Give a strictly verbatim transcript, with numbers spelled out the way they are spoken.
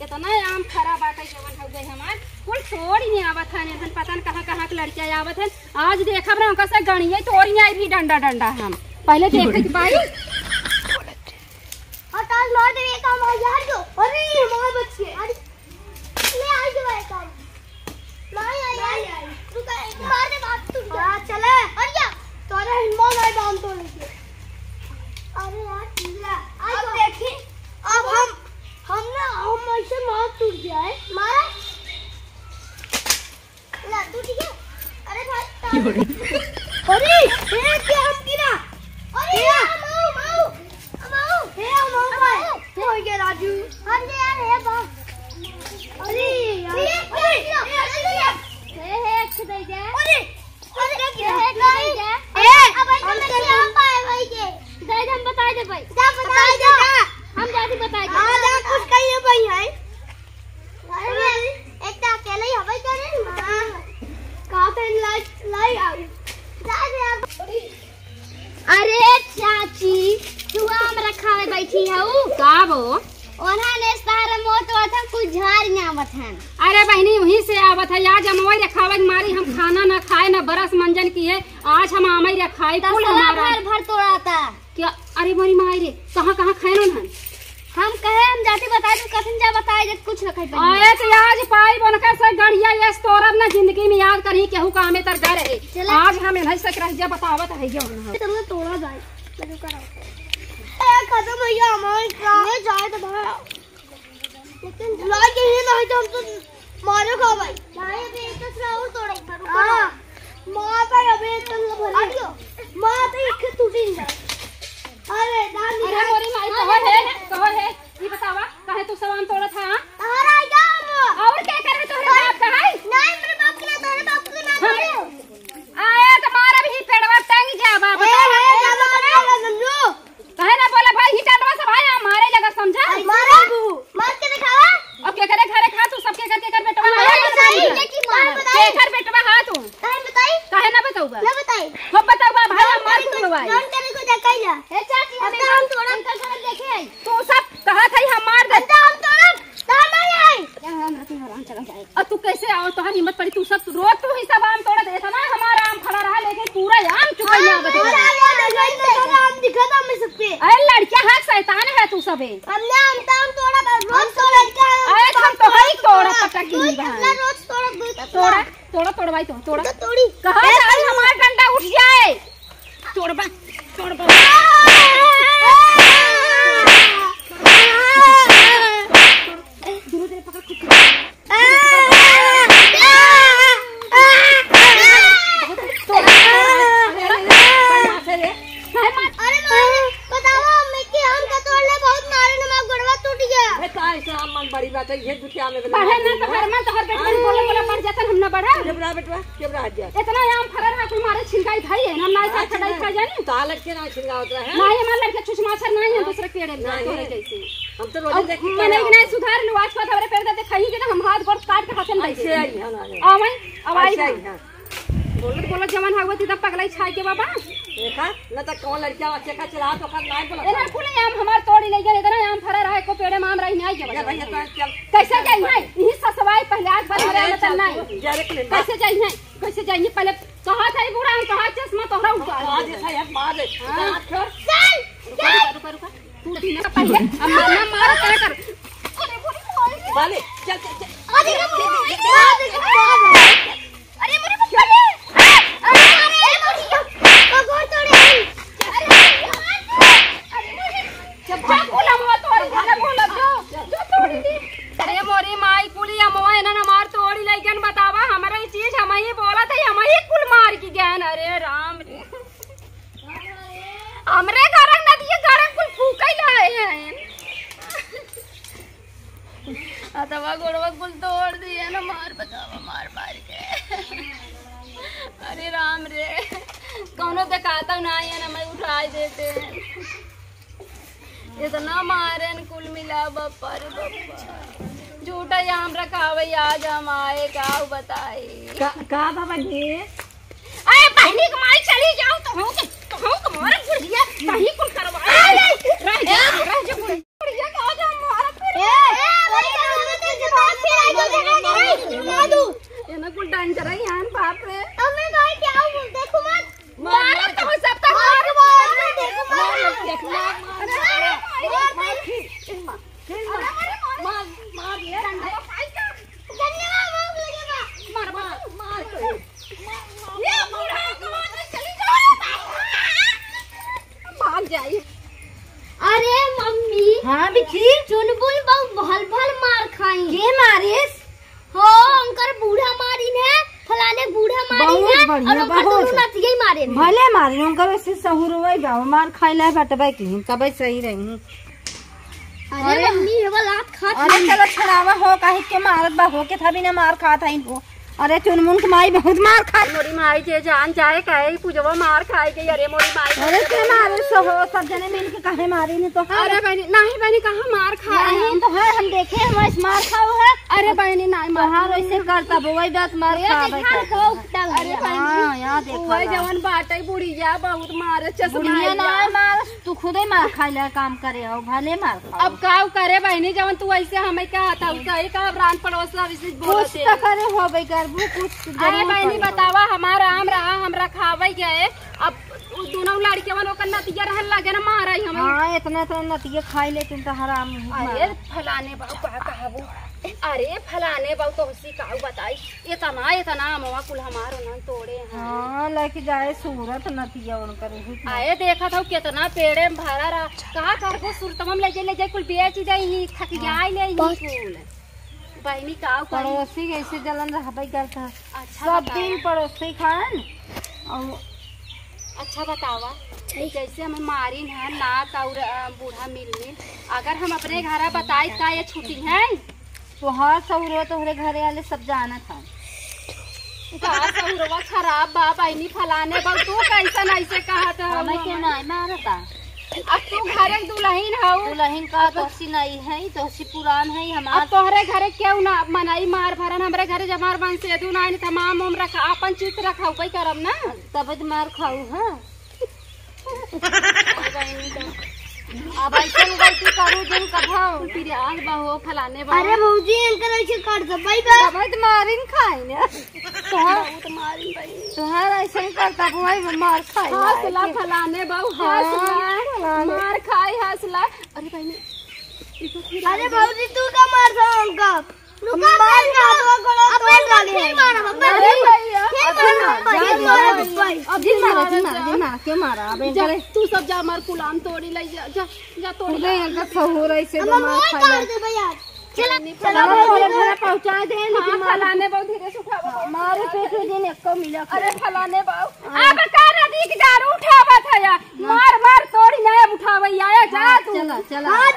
इतना आम फरा बाटे जवन हउवे हमार, कुल तोड़ ही आवत हन, इधन पता न कहाँ कहाँ के लड़कियाँ आवत हन। आज देखब ना उनका से गणिये तोड़ ही आई भी डंडा डंडा हम। पहले देखे के भाई। और ताज मार दे, ये काम आ यार जो। अरे, हमारे बच्चे। अरे, ले आई जो भाई काम। नहीं आई, नहीं आई। रुका, एक मार दे, बात टूट गया। हाँ, चले। अरे, तोरा हिम्मत नहीं बांध तो लेके। अरे यार, ठीक है। अब देखी, अब हम, हम ना, हम ऐसे मार टूट गया है। मारा। ला, तू ठीक है? अरे भाई, अरे, ए, क्या हम गिरा? अरे, ए, माऊ, माऊ, माऊ। ए, माऊ भाई, हो गया राजू। हट जा यार, ए, बाप। अरे यार। ए, ए, ए, ए, ए, ए। हे, हे, एक दे दे। अरे, अरे, क्या गिरा? हे, एक दे दे। ए, अब हम तो क्या पाए भाई के? दे दे, हम बताई दे भाई। जा, बताई दे, जा। हम जाके बताई दे। हाँ, जा, कुछ कहिए भाई, है। अरे, एक तो अकेले ही हवाई करे ना। कहाँ पे लाई, लाई आऊ? जा, जा। अरे चाची, तू आम रखावे बैठी हऊ? का बो? ओन्हा ने सारा मोट वथन कुछ झाड़ ना वथन। अरे बहिनी, वहीं से आवत है। आज अमवई रखावे के मारी हम खाना ना खाए, ना बरस मंजन किहे। आज हम आमई रखाई, तो कुल साला हमारा। भर भर तोड़ाता। क्या? अरे मोरी माई रे, कहाँ कहाँ खाए ना हम? हम कहे हम जाती बताई, तू कथन जा बताई, जब कुछ न खाई पाई। आए तो आज पाई बनकर से गड़िया, ये तोरब ना जिंदगी में याद करी केहू का हमें तर घर है। चला। आज हम इन्हें से रह जा बतावत है ये उन्हें। चलो तोड़ा जाए। ए, खत्म भैया, हमारे का। ले जाए तो भाई। लेकिन ला के ही नहीं तो हम तो मारो खा भाई। भाई, अबे एक दूसरा और तोड़े, एक बार रुको हाँ। ना। माँ भाई, अबे एक दूसरा भर दियो। माँ भाई, एक टूटी नहीं जाए। अरे, दादी। अरे, मोरी माई, कहो है, कहो है, ये बतावा, काहे तू सब आम तोड़त हा? तोहरा आम। और क्या करे तोहरे बाप का है? नहीं, मेरे बाप के ना, तोहरे बाप के ना हाँ। तोड़े। आए, तुम्हारा भी पेड़वा टंग जावा, ए, बतावा। ए, जावा, जावा, नन्नू। काहे ना बोला भाई, ही डंडवा से भाई हम मारे लगा, समझा? अरे मारा बू, मार के दिखावा। अब के करे घरे खा तू, सबके घर के घर बेटवा हम है, बताई, बताई। के घर बेटवा हा तू? काहे बताई? काहे ना बताऊबा? ना बताई। हो बताऊबा भाई, हम मार के दिखाई। जौन करे को जा कइला। ए चाची, अब हम तो हम तोड़ा। इनका घर देखे आई। तू सब कहा था हम मार दे। हम तो हम तोड़ा, तो हम मार आई। और तू कैसे आओ, तोहर हिम्मत पड़ी, तू सब रोज तू ही सब आम तोड़ देता ना, हमारा आम फरा रहा, लेकिन पूरा आम चुकैया बता। आम दिखा था हमें सबके। अरे लड़किया है, शैतान है तू सबे। हमने आम तो आम तोड़ा था, रोज तोड़ा था। अरे हम तो हई तोड़ा पटक के नहीं बहान। रोज तोड़ा, तोड़ा, तोड़ा भाई, तोड़, तोड़ा। तो तोड़ी। कहाँ जाए, हमारा डंडा उठ जाए। तोड़बा, तोड़बा। दोनों जने पकड़, खुद पकड़। अरे मारे, बतावा, मैं कि हम का तोड़ले बहुत मारे न, हमार गोड़वा टूट गया। अरे, का ऐसा हम मन बड़ी बात है, ये दुखिया में पढ़े ना तो हर मन तो हर बेटवा बोले, बोले पढ़ जाता, हम ना पढ़ा। जब रहा बेटवा, जब रहा जा। इतना आम फरा रहा, कोई मारे छिलकाई खाई है, हम ना ऐसा हाँ, खटाई छिलकाई। खा जाने। तालक के ना छिलकावत रहे। ना, ये हमारे लड़के छुछ माछर ना है, दूसरे पेड़े में, नहीं। तोरे जैसे। हम तो रोज अब देख के मने क्या कि नहीं सुधार लू, आज का हमारे पेड़ देते खाई के ना, हम हाथ गोड़ काट के हाथन दे ऐसे देंगे। आई, हाँ, हाँ, हाँ। आवे, अब आई ऐसे ना। आई, हाँ। बोलत बोलत जवन हवे, तू तब पगलाई छाई के बाबा। देखा, न त कौन लड़किया बच्चे का चला, तो ओकर नाम बोला। इधर खुले आम हमार तोड़ी ले गए, इतना आम फरा रहा है, को पेड़े में आम रही नहीं गया जा भैया, बच्चा। तो चल। कैसे जाई है? यही ससवाई पहले आज बार अरे, मरे में चल, नहीं। जा रे, कुले, कैसे जाई है? कैसे जाई है? पहले कहा था ये बूढ़ा, हम कहा चश्मा तोहरा उतार कहा दे। जैसा यार, मार दे। हाँ। हाथ छोड़। चल, रुका, चल। रुका, रुका, रुका। तू तीन का पहले, हम मारना मार, क्या कर? अरे, बोली, बोली। वाले, चल, चल, चल। अरे, चल, चल, चल, चल। अरे, मेरे पप्पा रे। अरे, अरे, अरे, मेरी पगोर तोड़े। अरे, अरे, अरे, जब भाग बोला, वो तोड़, बोला, बोला, जो, जो तोड़ी दी। अरे, मोरी माई, कुली अमवा, इन्हन हमार तोड़ी लइकन, बतावा, हमरा ई चीज हम ही बोलत है, हम ही कुल मार के गए। अरे, राम रे। हमरे घर नदिया घर कुल फूकई लाए हैं। हथवा गोड़वा कुल तोड़ दिए ना, मार बतावा, मार मार के। अरे राम रे, कौनो देखाता ना है ना, मैं उठाई देते। इतना मारे न कुल मिला, बप्पा रे बप्पा। झूठा ही आम रखावे, आज हम आए, का बताई। का, का बाबा जी? अरे बहनी के माई चली जाओ, तो हूँ के, तो हूँ के मारे बुढ़िया, कहीं कुल करवा। रह जा, रह जा बुढ़िया। बुढ़िया का आज हम मारत फिर। ए, ए, भाई, अंजरा यान, बाप रे। अब मैं भाई क्या हूँ, देखो मत। मार, मार, मार, तो हो सकता है। मार, मार, मार, देखो, मार, मार, मार, देख, मार, मार, अरे, मार, अरे, मार, मार, मार, मार, फिर, फिर मार, फिर मार, अरे, अरे, मार, मार, मार, ये, डंडा, भाई का, डंडा, मार, मार, मार, मार, मार, मार, ये बूढ़ा को मार, चली जाओ। भाग जाई। अरे मम्मी। हाँ बिट्टी। चुनबुल बहू भल भल मार खाई। के मारिस? हो, उनकर बूढ़ा मारिन है, फलाने बूढ़ा मारिन बहुत है, बढ़िया, और उनकर बहुत दोनों अच्छा। नतिया ही मारिन है। भले मारिन, उनकर वैसे सहूर होई बा, मार खाई ला बटबे की, कबे सही रही। अरे अरे। मम्मी, ये वाला हाथ खात अरे नहीं। चलो छड़ावा हो, काहे के मारत बा हो, के था बिना मार खात है इनको। अरे चुनमुन के माई बहुत मार खाई। मोरी माई जे जान जाए काहे ई पूजवा मार खाए गई। अरे मोरी माई। अरे के मारे सो हो, सब जने मिल के काहे मारी नहीं तो है। अरे बहनी, नहीं बहनी, कहाँ मार खाए नहीं हम? तो है, हम देखे हम ऐसे मार खाओ है। अरे बहनी, नहीं मार। तोहार ऐसे करता बोई बात मार ये खावे देखा करता। तो उठा अरे लिया। बहनी, हाँ, यहाँ देखो वही ना। जवन बाटे बुढ़िया बहुत मारे चश्मा बुढ़िया वाला। ना मार, तू खुदे मार खाई ले काम करे हो, भले मार खाओ। अब काउ करे बहनी, जवन तू ऐसे हमें कहत हऊ, सही का अब रान पड़ोस सब इसे कुछ बोलत तो है। करे होबे करबू, कुछ अरे जरूर बहनी करे होबे। बतावा, हमार आम रहा, हमरा खावे गए, अब उ दोनों लड़के मन ओकर नतिया रहन लगे ना मारा ही हमें। हाँ, इतना इतना नतिया खाई लेतिन तो हराम ही अरे मारा। फलाने बाबू का कहबू, अरे फलाने बाबू तो हसी काउ बताई, इतना, इतना अमवा कुल हमार उन्हन तोड़े हैं। हाँ, लेके जाए सूरत नतिया उनकर, यही तो। आए देखत हऊ कितना पेड़े में भरा रहा। का करबो सूरतवा में ले जाए, ले जाए कुल बेच दे ही, थक जाए ले ही कुल। बहिनी का करी? पड़ोसी के ऐसे जलन रहबे करता। अच्छा सब बतावा। दिन पड़ोसी खान। और अच्छा बतावा, ठीक। जैसे हमें मारिन है नात और, अ, बूढ़ा मिल मिल, अगर हम अपने घरा बताई का ये छुट्टी है? तोहार सहुरे तोहरे घरे वाले सब जानत हैं। तोहार सहुरवा खराब बा, बहिनी फलाने बा, तू कैसन ऐसे कहत हऊ हमें के हमें? नाई मारता। अब तू घरे के दुलहिन हऊ। दुलहिन का अब तोहसी नाई है, तोहसी पुरान है हमार। अब तोहरे घरे केहू ना मनई मार भरन, हमरे घरे जब हमार बंसेदू ना आई, तमाम हम रख, आपन चित्त रखउबे करब ना। तब तो मार खाऊ, हाँ। अब ऐसन गलती करू जिन कभो। पिरियास बा हो, फलाने बा। अरे भौजी, इनकर ऐसे कर दे, भाई बा। तब तो मारिन खाई ना। तोहार, बहुत मारिन भाई। तोहार ऐसे ही करता, भाई मार खाई ला। हौसला फलाने बा, हाँ, हौसला। फलाने। मार खाई, हौसला। अरे बहिनी, ई तो फिर अरे आ गई। भौजी, तू का मार दो हमका? रुका, मार फिर ना, मार। दो गोड़ा अपन तोड़ डाले। फिर मारा, अपन अरे फिर। भैया। फिर मारा, अरे फिर मारा, भैया। भाई। अब जिन मारा, जिन मारा, जिन मारा, क्यों मारा? अब जा, इनकरे तू सब जा, हमार कुलाम तोड़ी ले जा, जा, जा तोड़ी उधर ले। इनका सहूर ऐसे हम तो मार मोए खा काट ले। दे भैया। चला, चला, चला, भौजी। थोड़ा, थोड़ा पहुँचा दे, लेकिन हाँ, मार फलाने बहुत धीरे से उठावा। मारे पेट में दिन एको मिला अरे फलाने बाबू। अब का नदी के दारू उठावत है या? मार, मार, तोड़ी ना अब उठावे आया, जा हाँ, तू। चला, चला। हाँ,